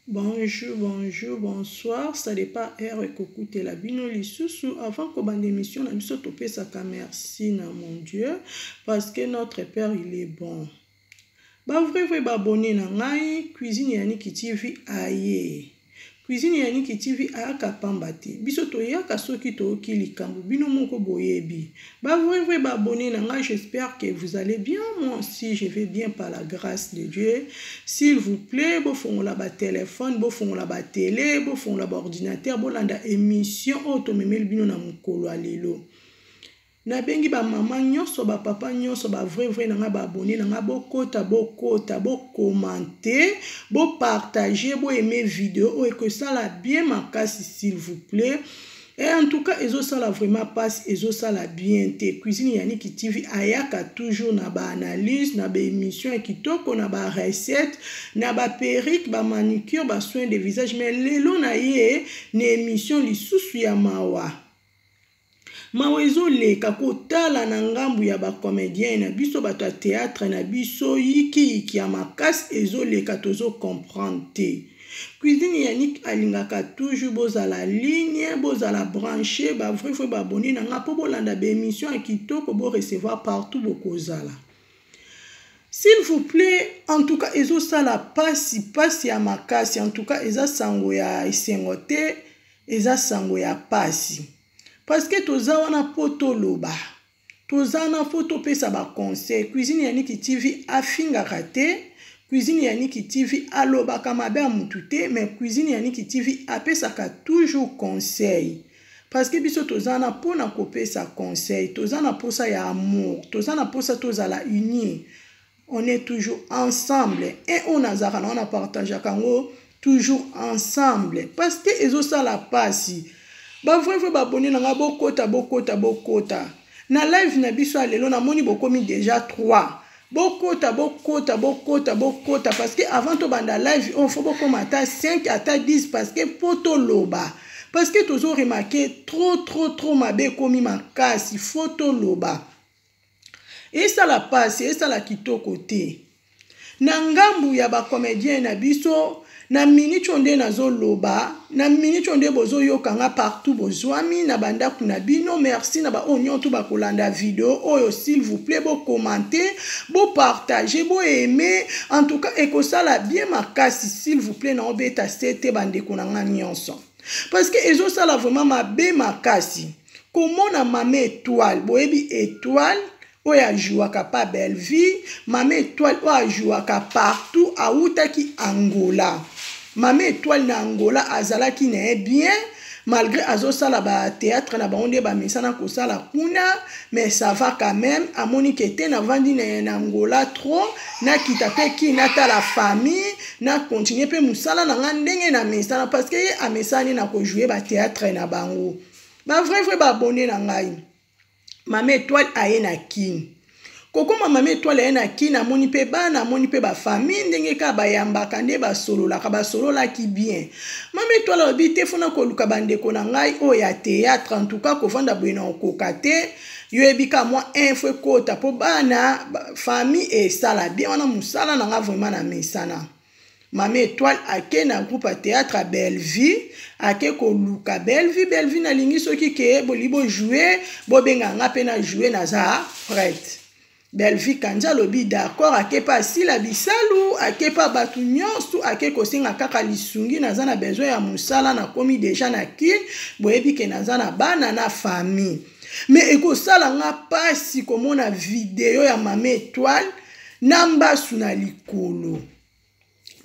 Bonjour, bonjour, bonsoir. Ça dépend heure ekokutela bino lisusu. Avant kobanda émission na biso topesaka merci na mon Dieu parce que notre père il est bon. Ba vrai vrai ba abonné na ngai cuisine ya Niki TV aye. Cuisine ya Niki TV ayaka pamba te. Biso toyaka soki toyoki likambo bino moko boyebi. Ba vrai vrai ba abonné na ngai, j'espère que vous allez bien. Moi aussi je vais bien par la grâce de Dieu. S'il vous plaît, bofongola ba téléphone, bofongola ba télé, bofongola ba ordinateur, bolanda émission oyo tomemeli bino na mokolo ya lelo. Nabengi ba mama nyonso, ba papa nyonso, ba vrai vrai na nga, ba abonné na nga, bokota bokota, bokommente, bopartage, boaime video oyo ekosala bien makasi s'il vous plaît. Et en tout cas ezosala vraiment passe, ezosala bien te. Cuisine ya Niki TV ayaka toujours na ba analyse, na ba émission ya kitoko, na ba recette, na ba perruque, ba manicure, ba soins de visage, mais lelo na ye na émission lisusu ya mawa. Mawa ezoleka kotala na ngambu ya ba comédien na biso, bato ya théâtre na biso, yikiyiki ya makasi ezoleka, tozo comprendre te. Cuisine Yannick alingaka toujours bozala ligne, bozala branché, ba vrai vrai ba abonné na nga po bolanda ba émission ya kitoko, bo recevoir partout bokozala. S'il vous plaît, en tout cas ezosala pasi, pasi ya makasi, en tout cas eza sango ya esengo te, eza sango ya pasi. Parce que toza wana po toloba, toza wana po topesa ba conseil. Cuisine ya Niki TV afingaka te, Cuisine ya Niki TV alobaka mabe ya mutu te, mais Cuisine ya Niki TV apesaka toujours conseil. Parce que biso toza wana po na kopesa conseil, toza na posa ya amour, toza na posa tozala unis. On est toujours ensemble. Et on a zaka na on a partagé kango toujours ensemble parce que ezosala pasi. Ba vrai vrai ba abonné na nga bokota bokota bokota. Na live na biso ya lelo namoni bokomi déjà 3. Bokota bokota bokota bokota parce que avant tobanda live on faut bokoma ata 5 ata 10 parce que po toloba. Parce que tozo remarquer trop trop trop mabe komi makasi, faut toloba. Esala pasi, esala kitoko te. Na ngambu ya ba comédien na biso, na minute oyo nde nazoloba, na minute oyo nde bozoyoka nga partout bozwami na bandako na bino. Merci na ba oyo nyonso bakolanda video oyo, s'il vous plaît bo commenter, bo partager, bo aimer. En tout cas ekosala bien makasi, s'il vous plaît na obeta sete bandeko na nga nyonso. Parce que ezosala vraiment mabe makasi. Komona mama étoile, boyebi étoile oyo ajouaka pa Bellevue, mama étoile oyo ajouaka partout, awutaki Angola. Mama étoile na Angola azalaki na ye bien, malgré azosala ba théâtre na bango nde bamesana kosala kuna, mais ça va quand même. Amoni ke te navandi na Angola trop, nakita pe ki natala famille, na continuer pe mosala na nga ndenge na mesana, parce que ye amesani na kojouer ba théâtre na bango. Ba vrai vrai ba abonné na ngai. Mama étoile aye na Kin. Kokoma mama étoile aye na Kin, amoni pe bana, amoni pe ba famille, ndenge ka bayambaka nde basololaka, basololaki bien. Mama étoile alobi te fona koluka bandeko na ngai oyo ya théâtre, en tout cas kovanda boye na okoka te. Yo yebi ka mwa info ekota po bana, famille esala bien, wana mosala na nga vraiment na mesana. Mama étoile ake na groupe ya théâtre ya Bellevue, ake koluka Bellevue. Bellevue nalingi soki ke boli bo jouer, bobenga nga pe na jouer, naza prête. Bellevue Kanza alobi d'accord, ake pa Sila Bisalu, ake pa batu nyonso, ake kosenga kaka lisungi, naza na besoin ya mosala, nakomi déjà na Kin, boyebi ke naza na bana na famille. Mais ekosala nga pasi komona video ya mama étoile na mbasu na likolo.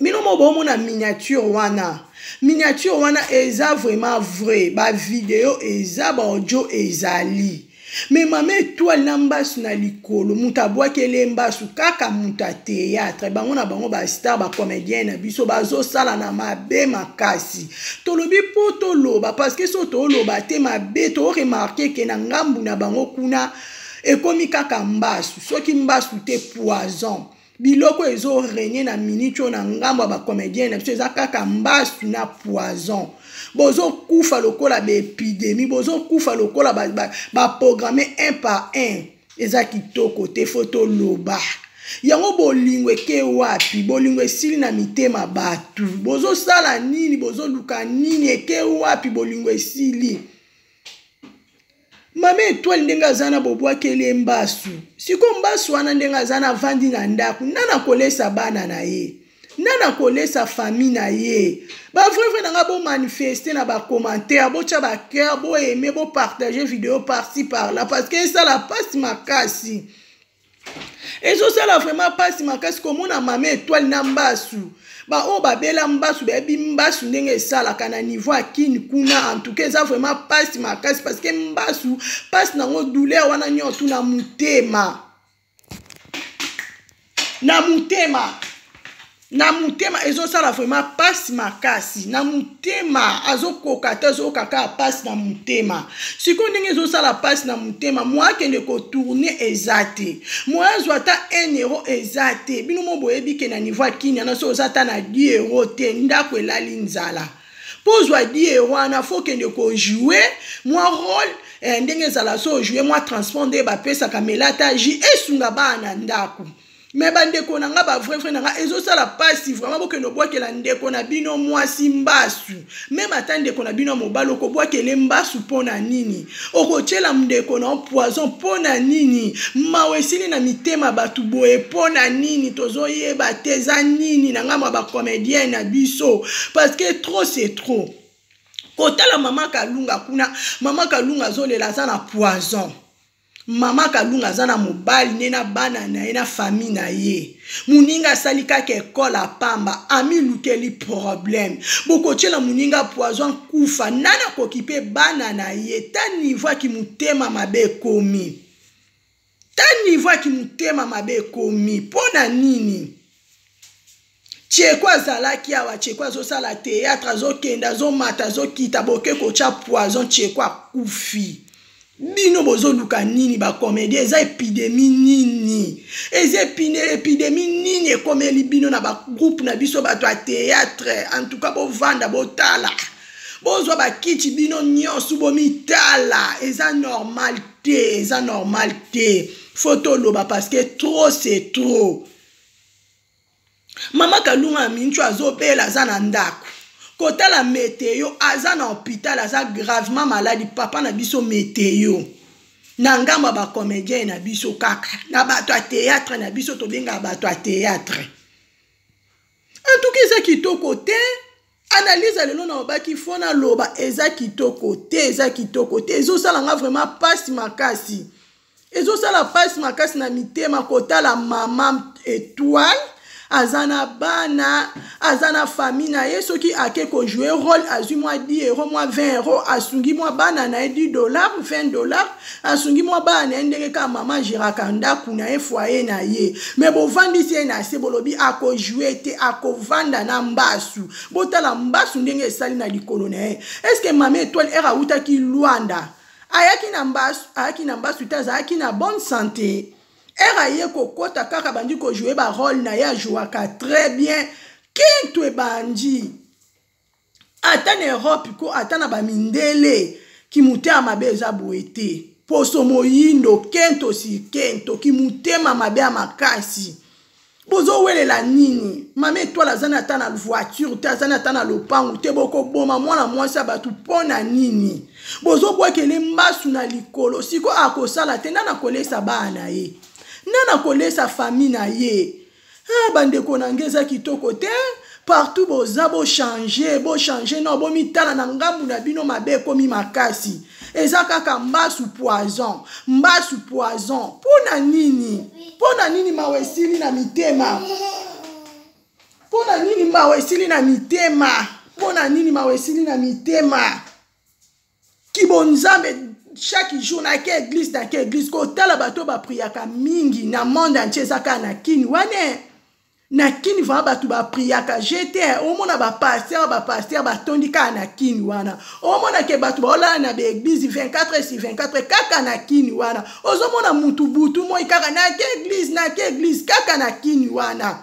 Bino mo bomona miniature wana. Miniature wana eza vraiment vrai. Ba video eza, ba audio ezali. Mais mama étoile na mbasu na likolo, mutu abwakeli mbasu kaka mutu ya théâtre. Bango na bango ba star, ba comédien na biso bazosala na mabe makasi. Tolobi po toloba parce que so toloba te mabe, to remarquer ke na ngambu na bango kuna ekomi kaka mbasu. Soki mbasu te poison. Biloko ezo régner na minute oyo na ngambo ya ba comédien na biso eza kaka mbasu na poison. Bozo kufa lokola ba épidémie, bozo kufa lokola ba programmer un par un. Eza kitoko te, faut toloba. Yango bolingo eke wapi? Bolingo esili na mitema bato. Bozosala nini? Bozoluka nini? Eke wapi? Bolingo esili. Mama Etoile ndenge aza na bobwakeli ye mbasu. Siko mbasu wana ndenge aza na avandi na ndako, nani akolesa bana na ye? Nani akolesa famille na ye? Ba vrai vrai na nga, bo manifester na ba commentaire, botya ba cœur, bo aimer, bo partager vidéo par-ci par-là, parce que esala pasi makasi. Ezosala vraiment mpasi makasi komona Mama Etoile na mbasu. Baoyo babela mbasu bayebi mbasu ndenge esalaka na niveau ya Kini kuna. En tout cas eza vraiment mpasi makasi, parce que mbasu mpasi nango, douleur wana nyonso na motema, na motema, na motema, ezosala vraiment mpasi makasi na motema. Azokoka te, azoyoka kaka mpasi na motema. Sikoyo ndenge ezosala mpasi na motema, mwa akende kotourner eza te, mwa azwa ata 1 euro eza te. Bino mo boyebi ke na niveau ya Kini wana, so oza ata na 10 euro te, ndako elali nzala. Mpo ozwa 10 euro wana, faut okende kojouer mwa rôle ndenge ezala. So ojouer mwa transport nde bapesaka, mela ata jus, esunga bana na ndako. Me bandeko na nga, bavrai vrai na nga, ezosala mpasi vraiment. Bokende obwakela ndeko na bino mwasi mbasu, même ata ndeko na bino ya mobali, okobwakele mbasu mpo na nini? Okotiela ndeko na poison mpo na nini? Mawa esili na mitema bato boye mpo na nini? Tozoyeba te eza nini na ngambo ya bacomédien na biso, parce que trop c'est trop. Kotala Mama Kalunga kuna, Mama Kalunga azolela, aza na poison. Mama Kalunga aza na mobali ne na bana na ye, na famille na ye. Moninga asali kaka ekole apamba, amilukeli problème. Bokotiela moninga poison, kufa, nani akoki mpe bana na ye? Ta niveau aki motema mabe ekomi, ta niveau aki motema mabe ekomi. Mpo na nini? Tieko azalaki awa, Tieko azosala théâtre, azokende, azomata, azokita, boke kotya poison, Tieko akufi. Bino bozoluka nini, bacomédien? Eza épidémie nini? Eza épidémie nini ekomeli bino na bagroupe na biso bato ya théâtre? En tout cas bovanda, botala, bozwa bakiti bino nyonso, bomitala. Eza normal te, eza normal te. Faut toloba, parce que trop c'est trop. Mama Kalunga Minchu azobela, aza na ndako kotala Meteo, aza na hôpital, aza gravement malade. Papa na biso Meteo, na ngambo ya bacomédien na biso, kaka na bato ya théâtre na biso, tobengaka bato ya théâtre. En tout cas eza kitoko te. Analyse lelo na obaki, faut naloba, eza kitoko te, eza kitoko te. Ezosala nga vraiment mpasi makasi, ezosala mpasi makasi na mitema kotala Mama Étoile. Aza na bana, aza na famille na ye. Soki ake kojouer rôle, azwi mwa 10 euro, mwa 20 euro, asungi mwa bana na ye, 10 dollar, 20 dollar, asungi mwa bana na ye, ndenge kaka mama agéraka ndako na ye, foyer na ye. Me bovandisi ye na se, bolobi akojouer te, akovanda na mbasu. Botala mbasu ndenge esali na likolo na ye. Est-ce Mama Étoile, ere awutaki Lwanda, ayaki na mbasu? Ayaki na mbasu te, azalaki na bonne santé. Ere aye kokɔta kaka, bandi kojouer barôle na ye, ajouaka très bien. Kintu ebandi ata na Europe ko, ata na bamindele, kimotema mabe eza boye te. Poso moyindo, kento si kento, kimotema mabe ya makasi. Bozowelela nini? Mama Etoile aza na ata na voiture te, aza na ata na lopangu te. Bokoboma mwana mwasi ya bato mpo na nini? Bozobwakele mbasu na likolo. Siko akosala te, nani akolesa bana na ye? Nani akolesa famille na ye? Ah, bandeko na nge, eza kitoko te. Partout boza, bochanger, bochanger no, bomitala na ngambu na bino. Mabe ekomi makasi, eza kaka mbasu poison, mbasu poison. Mpo na nini? Mpo na nini mawa esili na mitema? Mpo na nini mawa esili na mitema? Mpo na nini mawa esili na mitema? Kibonzambe, chaque jour nake église, nake église kotala bato bapriaka mingi na monde entier, eza kaka na Kini wana. Na Kini vraiment bato bapriaka jete. Omona bapasteur, bapasteur batondi kaka na Kini wana. Omona ke bato baolala na baéglise 24 sur 24 kaka na Kini wana. Ozomona mutu butu moi kaka nake église, nake église, kaka na Kini wana.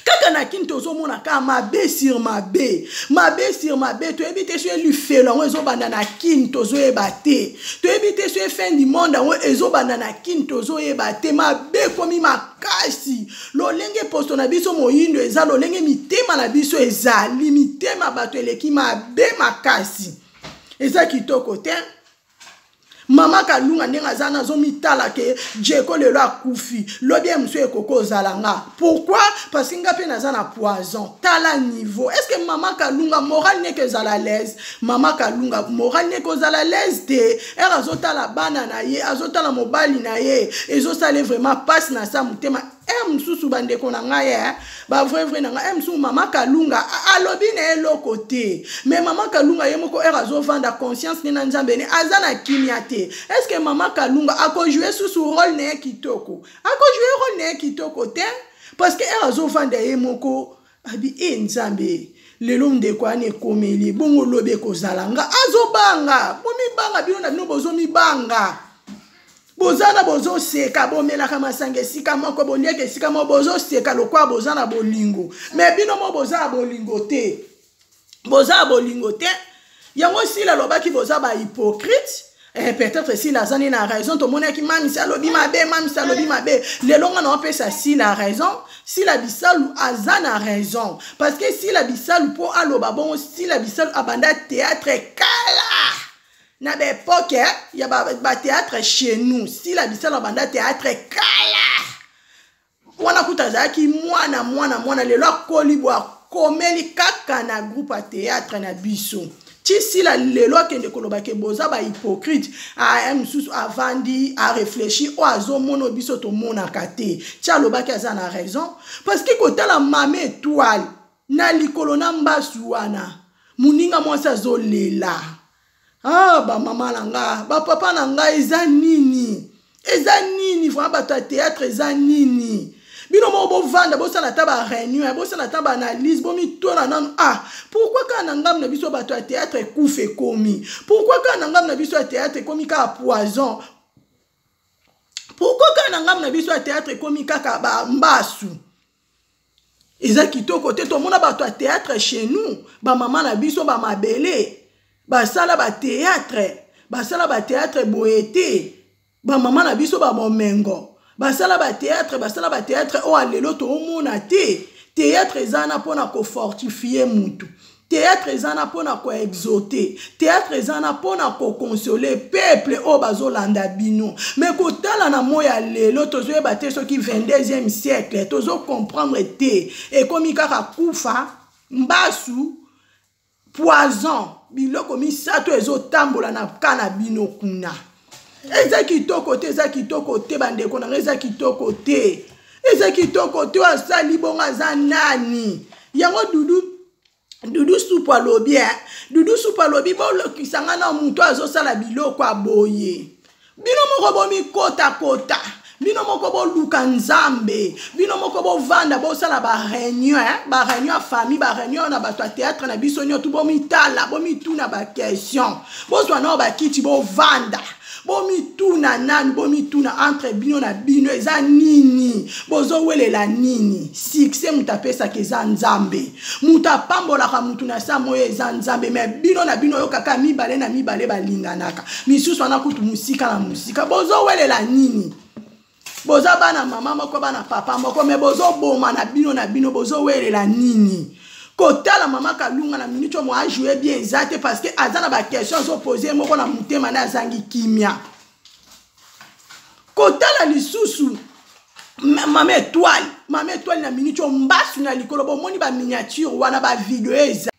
Kaka na Kini tozomona kaka mabe sur mabe, mabe sur mabe. Toyebi te soki lifelo yango ezobanda na Kini, tozoyeba te. Toyebi te soki fin du monde yango ezobanda na Kini, tozoyeba te. Mabe ekomi makasi. Lolenge poso na biso moyindo eza, lolenge mitema na biso ezali, mitema bato eleki mabe makasi. Eza kitoko te. Mama Kalunga ndenge aza na azomitala ke Jeko lelo akufi, lobi ye mosusu ekoki ozala nga. Pourquoi? Parce que nga mpe naza na poison. Tala niveau. Est ce que Mama Kalunga moral neke ezala l'aise? Mama Kalunga moral neke ozala l'aise te. Ere azotala bana na ye, azotala mobali na ye, ezosala vraiment passe na sa motema. Ere mosusu bandeko na ngai, ba vrai vrai na ngai, mosusu Mama Kalunga alobi na eloko te, mais Mama Kalunga ye moko ere azovanda conscience ne na Nzambe ne aza na kimia te. Est ce que Mama Kalunga akojoue susu rôle na ye kitoko? Akojoue rôle na ye kitoko te, parce que ere azovanda ye moko abi e Nzambe, lelo ndeko wana ekomeli bongo, lobi ekozala nga. Azobanga, bomibanga bino na bino, bozomibanga. Boza na bozoseka, bomelaka masanga esika moko, boliaka esika moko, bozoseka lokola boza na bolingo, me bino mo boza na bolingo te, boza na bolingo te. Yango Sila alobaki boza bahypocrite. Peut-être Sila aza nde na raison. Tomonaki Mamisi alobi mabe, Mamisi alobi mabe. Lelo nga na opesa Sila raison. Sila Bisalu aza na raison, parce que Sila Bisalu, mpo aloba bongo, Sila Bisalu abanda théâtre kala na baepoke ya bathéâtre chez nous. Sila Bisalu abanda théâtre kala wana, kuta azalaki mwana mwana mwana. Lelo akoli bo akomeli kaka na groupe ya théâtre na biso. Ti Sila lelo akende koloba ke boza bahypocrite, aya mosusu avandi arefléchir oyo azomona biso tomonaka te. Ti alobaki aza na raison, parce que kotala Mama Étoile na likolo na mbasu wana, moninga mwasi azolela. Ah, bamama na nga, bapapa na ngai, eza nini? Eza nini vraiment? Bato ya théâtre, eza nini? Bino moko bovanda, bosala ata baréunion, bosala ata baanalyse, bomitona nanu. Ah, pourquoi kaka na ngambo na biso bato ya théâtre ekufa ekomi? Pourquoi kaka na ngambo na biso ya théâtre ekomi kaka poison? Pourquoi kaka na ngambo na biso ya théâtre ekomi kaka bambasu? Eza kitoko te. Tomona bato ya théâtre chez nous, bamama na biso bamabele basala bathéâtre, basala bathéâtre boye te. Bamama na biso bamomengo basala bathéâtre, basala bathéâtre oyo lelo toomona te. Théâtre eza na mpona kofortifie mutu, théâtre eza na mpona koexauter, théâtre eza na mpona koconsoler peuple oyo bazolanda bino. Me kotala na moi ya lelo, tozoyeba te soki 22e siècle, tozocomprendre te. Ekomi kaka kufa, mbasu, poison, biloko misato ezotambola na ka na bino kuna. Eza kitoko te, eza kitoko te, bandeko na ngai, eza kitoko te, eza kitoko te. Oyo asali bongo aza nani? Yango Dudu Supu alobi, Dudu Supu alobi bolokisa nga na moto azosala biloko aboye. Bino moko bomikotakota, bino moko boluka Nzambe, bino moko bovanda, bosala baréunion, baréunion ya famille, baréunion na bato ya théâtre na biso nyonso. Bomitala, bomituna baquestion, bozwa nao bakiti, bovanda, bomituna nanu, bomituna entre bino na bino: eza nini bozowelela? Nini succès? Moto apesaka eza Nzambe, moto apambolaka motu na sa moyo eza Nzambe. Me bino na bino oyokaka mibale na mibale balinganaka, misusu wana kutu mosika na mosika. Bozowelela nini? Boza bana mama moko, bana papa moko, me bozoboma na bino na bino. Bozowelela nini? Kotala Mama Kalunga na minute oyo mo ajoue bien eza te, parce que aza na baquestion azopose moko na motema nde azangi kimia. Kotala lisusu Mama Étoile, Mama Étoile na minute oyo mbasu na likolo. Bomoni baminiature wana, bavideo eza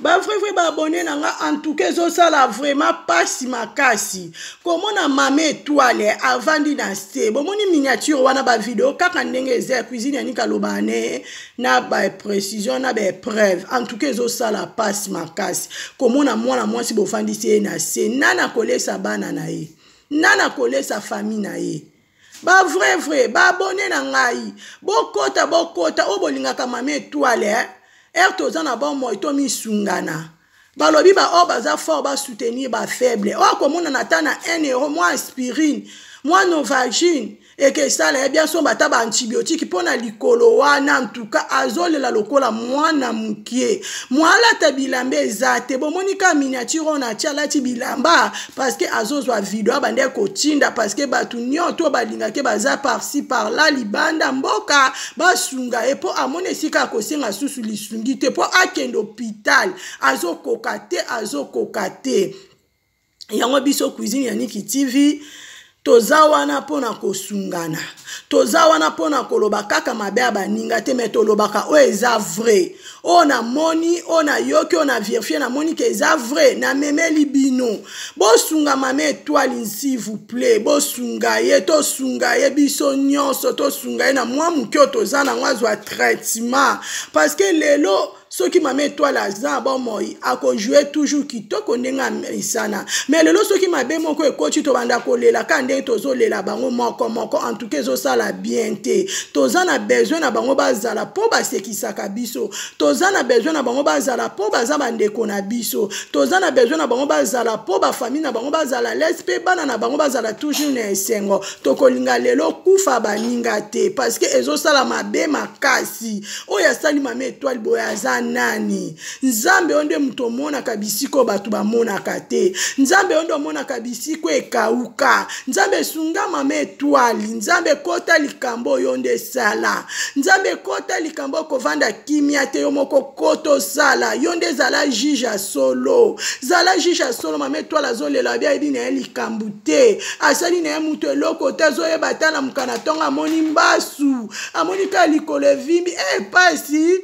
bavrai vrai. Baabonnés na nga, en tout cas ezosala vraiment mpasi makasi komona Mama Étoile avandi na se. Bomoni miniature wana, bavideo kaka ndenge eza ya cuisine ya Nika, aloba ne na baprécision na baépreuve. En tout cas ezosala mpasi makasi komona mwana mwasi bofandisi ye na se. Nani akolesa bana na ye? Nani akolesa famille na ye? Bavrai vrai baabonnés na ngai, bokota, bokota oyo bolingaka Mama Étoile, eh? Ere toza na bomoi, tomisungana. Balobi baoyo baza fort basoutenir bafaible. Oyo akomonana ata na 1 euro, mwa aspirine, Mwa Novalgine eke esala ye bien, somba ata baantibiotique mpo na likolo wana. Ntuka azolela lokola mwana mokie, mwalata bilamba eza te. Bomoni ka miniature oyo natia, alati bilamba parce que azozwa video abandaki kotinda, parce que bato nyonso oyo balingaki baza par-ci par-là libanda mboka basunga ye, mpo amoni esika akosenga susu lisungi te mpo akende hôpital, azokoka te, azokoka te. Yango biso Cuisine ya Niki TV toza wana mpona kosungana, toza wana mpona koloba kaka mabe ya baninga te, me tolobaka oyo eza vrai. Oyo namoni, oyo nayoki, oyo na vérifier, namoni ke eza vrai, namemeli bino. Bosunga mama Etoile, s'il vous plaît, bosunga ye, tosunga ye biso nyonso, tosunga ye na mwa moke oyo toza nango, azwa traitement, parce que lelo soki mama Etoile aza bomoi, akojouer toujours kitoko ndenge amesana. Mais lelo soki mabe moko ekoti, tobanda kolela ka ndenge tozolela bango moko moko. En tout cas ezosala bien te. Toza na besoin na bango bazala mpo basekisaka biso, toza na besoin na bango bazala mpo baza bandeko na biso, toza na besoin na bango bazala mpo bafamille na bango bazala lese mpe bana na bango bazala toujours na esengo. Tokolinga lelo kufa baninga te, parce que ezosala mabe makasi. Oyo asali mama Etoile boye aza nani? Nzambe oyo nde moto omonaka bisika oyo bato bamonaka te. Nzambe oyo nde omonaka bisika ekauka. Nzambe, esunga mama Etoile. Nzambe, ekota likambo oyo nde esala. Nzambe, ekota likambo oyo, kovanda kimia te. Yo moko kota, osala. Yo nde ezala juge ya solo, zala juge ya solo. Mama Etoile azolela, abi ayebi na ye likambo te, asali na ye moto eloko te, azoyeba ata na mokana ntongo amoni mbasu, amoni kaka likolo evimbi. E pasi,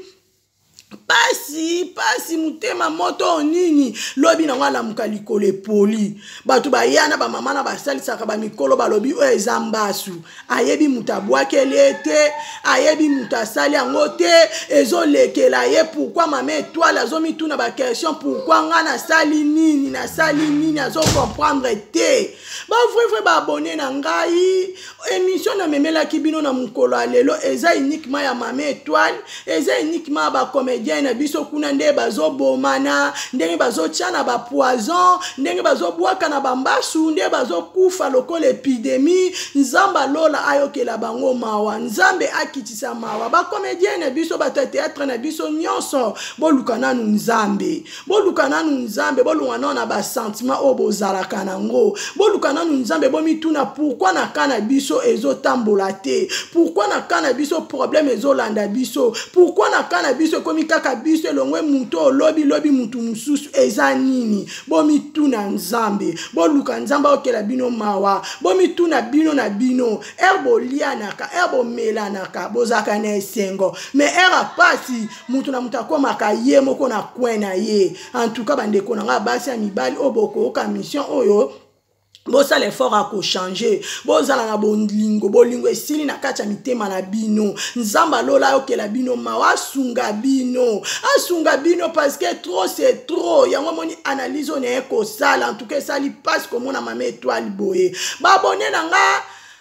pasi, pasi, motema moto nini. Lobi nango alamuka, likolo epoli. Bato baya na bamama na basalisaka bamikolo, balobi oyo eza mbasu. Ayebi moto abwakeli ye te, ayebi moto asali yango te, ezolekela ye. Pourquoi mama Etoile azomituna baquestion: pourquoi nga nasali nini, nasali nini? Azocomprendre te. Bavrai vrai baabonnés na ngai, émission namemelaki bino na mokolo ya lelo eza uniquement ya mama Etoile, eza uniquement ya bacomédien na biso kuna, nde bazobomana, ndenge bazotia na bapoison, ndenge bazobwaka na bambasu, nde bazokufa lokola épidémie. Nzambe alola ayokela bango mawa, Nzambe akitisa mawa. Bacomédien na biso, bato ya théâtre na biso nyonso, boluka nanu Nzambe, boluka nanu Nzambe, bolunga nano na basentiment oyo bozalaka nango. Boluka nanu Nzambe, bomituna pourquoi na ka na biso ezotambola te, pourquoi na ka na biso problème ezolanda biso, pourquoi na ka na biso ekomi kaka biso elongwe mutu olobi lobi mutu mosusu, eza nini? Bomituna Nzambe, boluka Nzambe aokela bino mawa. Bomituna bino na bino, heure bolianaka, heure bomelanaka, bozalaka na esengo, mais heure apasi, mutu na mutu akomaka ye moko na coin na ye. En tout cas, bandeko na ngai basi ya mibali oyo bokoyoka mission oyo, bosala effort ya kochanger, bozala na bolingo. Bolingo esili na kati ya mitema na bino. Nzambe alola ayokela bino mawa, asunga bino, asunga bino, parce que trop c'est trop. Yango amoni analyse oyo naye kosala. En tout cas esali mpasi komona mama Etoile boye. Baabonnés na nga,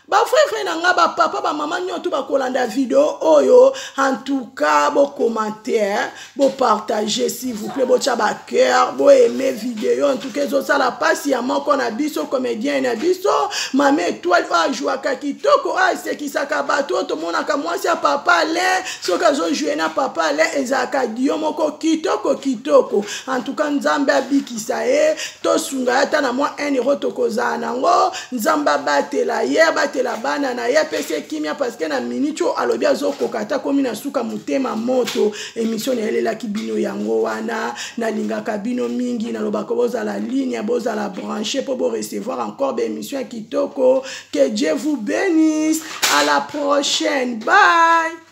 bafrère na nga, bapapa, bamama nyonso bakolanda video oyo, en tout cas bocommenter, bopartager s'il vous plaît, botya bacœur, boaimer video. En tout cas ezosala mpasi ya moko na biso, comédien na biso, mama Etoile, oyo ajwaka kitoko, oyo asekisaka bato, oyo tomonaka mwasi ya papa Alain. Soki azojouer na papa Alain, ezalaka dio moko kitoko kitoko. En tout cas Nzambe abikisa ye, tosunga ye ata na mwa 1 euro tokozala nango. Nzambe abatela ye, abatela bana na ye, apesi ye kimia, parce que na minute oyo alobi azokoka ata komi na suka, motema moto. Émission nayelelaki bino yango wana. Nalingaka bino mingi, nalobaka bozala ligne, bozala branché mpo borecevoir encore baémission ya kitoko. Que Dieu vous bénisse, à la prochaine, bye.